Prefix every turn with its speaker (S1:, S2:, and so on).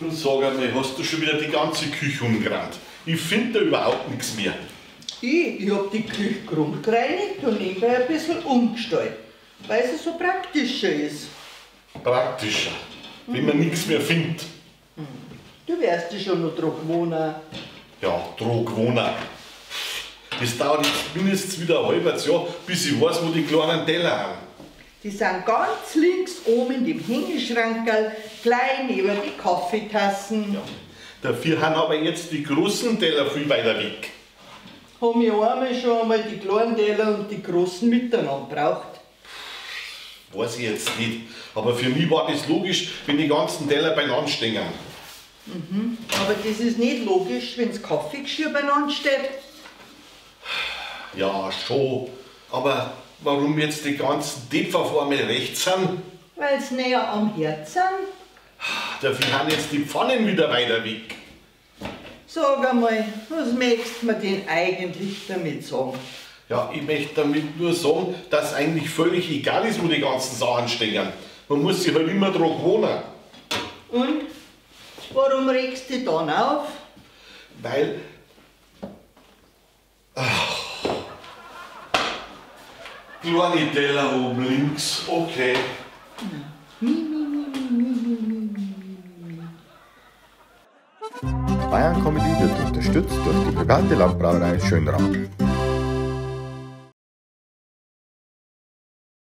S1: Du sag einmal, hast du schon wieder die ganze Küche umgerannt? Ich finde da überhaupt nichts mehr.
S2: Ich hab die Küche grundgereinigt und nebenbei ein bisschen umgestellt, weil sie so praktischer ist.
S1: Praktischer, wenn man nichts mehr findet.
S2: Du wirst dich schon noch dran gewohnen.
S1: Ja, dran gewohnen. Das dauert jetzt mindestens wieder ein halbes Jahr, bis ich weiß, wo die kleinen Teller sind.
S2: Die sind ganz links oben in dem Hängeschrankerl, gleich neben die Kaffeetassen.
S1: Ja. Dafür haben aber jetzt die großen Teller viel weiter weg.
S2: Haben ich einmal schon einmal die kleinen Teller und die großen miteinander braucht.
S1: Weiß ich jetzt nicht. Aber für mich war das logisch, wenn die ganzen Teller beieinander stehen.
S2: Mhm. Aber das ist nicht logisch, wenn das Kaffeegeschirr beieinander steht.
S1: Ja, schon. Aber warum jetzt die ganzen Töpfe auf einmal rechts sind?
S2: Weil's näher am Herd sind.
S1: Dafür haben jetzt die Pfannen wieder weiter weg.
S2: Sag einmal, was möchtest du mir denn eigentlich damit sagen?
S1: Ja, ich möchte damit nur sagen, dass eigentlich völlig egal ist, wo die ganzen Sachen stehen. Man muss sich halt immer dran gewohnen.
S2: Und warum regst du dich dann auf?
S1: Weil... Ach. Kleine Teller oben links, okay.
S2: Mi, mi, mi, mi, mi, mi, mi, mi, mi.
S3: Bayern Comedy wird unterstützt durch die private Landbrauerei Schönrath.